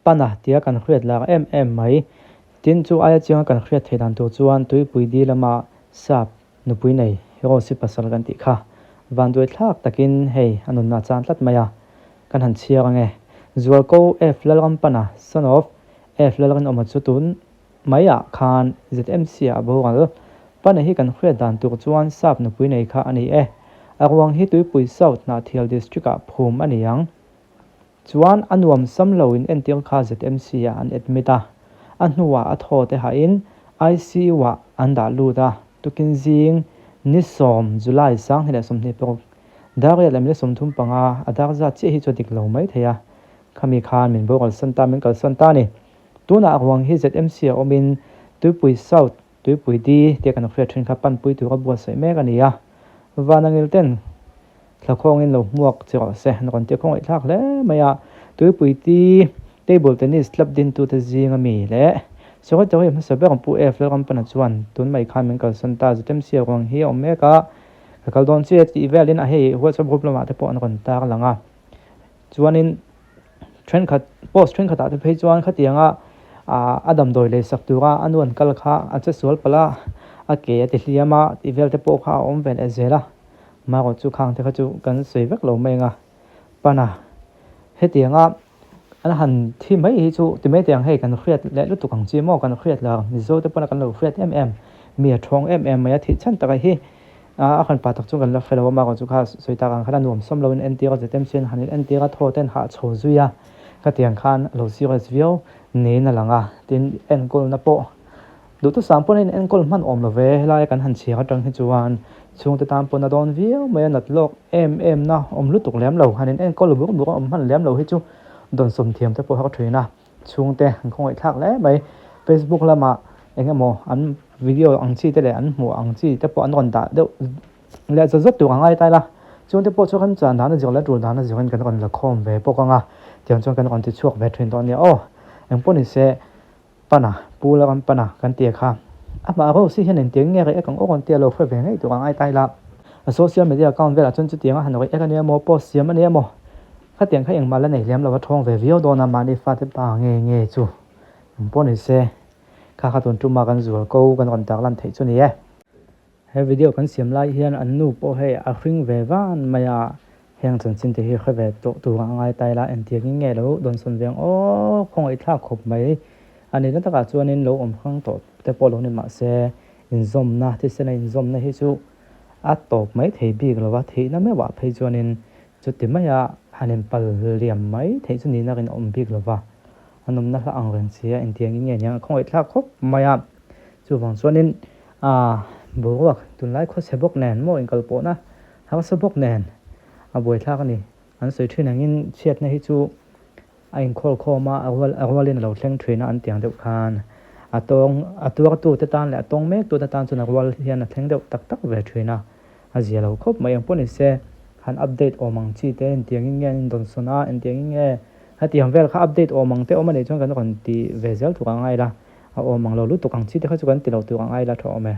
Pana tia kan hriat lar em em mai. Tin, chu aia chianga kan hriat theih dan tur chuan Tuipui di lama sap nupui nei Rose-i pasal kan tih kha vanduai thlak takin hei a nunna a chan tlat mai a, kan han chhiar ange. Zualko F Lalrampana, son of F Lalrinawma chu tun maiah khan ZMC ah a boral. Pana hi kan hriat dan tur chuan sap nupui nei kha a ni e. A ruang hi Tuipui South Hnahthial District ah phum a ni ang. Chuan a nuam sam lo in entir kha ZMC ah an admit a, a hnuah a thaw te hahin ICU ah an dah lut a, tukin zing ni sawm July 2026 dar riat leh minute 35 a dar zat chiah hi chu a dik lo mai thei a, khami khan min boralsan ta min kalsan ta a ni. Tunah a ruang hi ZMC ah awmin Tuipui South Tuipui di tia kan hriat thin kha panpui tura buatsaih mek a ni a, Vanangil ten thlakhawngin lo hmuak che rawh se an rawn ti a, khawngaihthlak hle mai a. Tuipui di Table Tennis Club dintute zinga mi leh Secretary hmasa ber Pu F Lalrampana chuan tun mai khan min kalsan ta, Zatemsia ruang hi a awm mek a, ka kal dawn chiah tih velin a hei WhatsApp group lamah te pawh an rawn tarlang a. Chuanin thenkhat post thenkhatah te phei chuan khatianga ah a damdawi lei sak tura a nu an kal kha a che sual palh a, a ke a ti hliam a tih vel te pawh kha a awm ve leh zel a, marawh chu khang te kha chu kan sawi vek lo mai ang a, pana hetianga an han thi mai hi chu ti mai teh ang hei kan hriat leh lutuk ang chi maw kan hriat lo Mizo te pawh kan lo hriat em em mi a thawng em em mai a thih chhan takah hi. A han pa tak chu kan la hre lo a, amaherawhchu kha sawi tak ang khan a nuam sawm loin entir a, ZMC an han in entir a, thaw ten hah chho zui a, khatiang khan a lo serious viau niin a lang a, tin enkawlna pawh duhthusam pawn a in enkawl hman awm lo ve, helaia kan han chhiar atang hi chuan chhungte tan pawn a dawn viau mai a, nat lawk em em na awm lutuk lem lo, han in enkawl bur bur a awm hman lem lo hi chu dawnsawm thiam te pawh a har thin a. Chhungte an khawngaihthlak hle mai. Facebook lamah eng emaw an video ang chi te leh an hmuh ang chi te pawh an rawn dah deuh leh zawt zawt tur a ngai ta ila. Chungte pawh chu remchan dan a zir leh tul dan a zirin kan rawn la khawm ve bawk ang a, tiang chuan kan rawn ti chhuak ve thin tawh a nia aw. Eng pawh ni se pana pu la ram pana kan tia kha amah Rose hian engtiang nge react ang aw rawn tia lo hre ve ngei tur a ngai ta ila. A social media account velah chuan chutiang a han react a nia maw post siam a nia maw. Khatiang kha engmah la nei hliam lo a thawng ve viau dawn a, mahni fate pa nge nge chu awm pawh ni se, kha kha tun tuma kan zual ko kan rawn tak lan theih chu ni e. He video kan siam lai hian an nu pawh hei a hring ve van mai a, heng chanchin te hi hre ve tawh tur a ngai ta ila engtiangin nge lo dawnsawn ve ang aw, khawngaihthlak khawp mai a nihna takah chuanin lo awm hrang tawh te pawh lo ni mahse inzawmna thisena inzawmna hi chu a tawp mai thei bik lo a, theihna meuhah phei chuanin Chuti maia han inpal liam mai theih chu nihna rin a awm bik lova, an awmna hla ang reng si a, engtiangin nge niang a khawngaihthlak khawp mai a. Chuvang chuanin aa boruak tunlai khawchhe bawk nen maw inkalpawhna harsa bawk nen a buaithlak a ni. An sawi thin angin chhiatna hi chu a inkhawlkhawm a, a rual a rualin a lo thleng thin a an tiang deuh khan a tawng a tuartute tan leh a tawng mektute tan chuan a rual hian a thleng deuh tak tak ve thin a. A zia lo khawp mai engpawh ni se, han update awm ang chi te engtiangin nge an indawnsawn a, engtiangin nge hetiang vel kha update awm ang te awm a nih chuan kan rawn ti ve zel tur ang a ila, a awm ang lo lutuk ang chi te kha chu kan ti lo tur ang a ila tha awm e.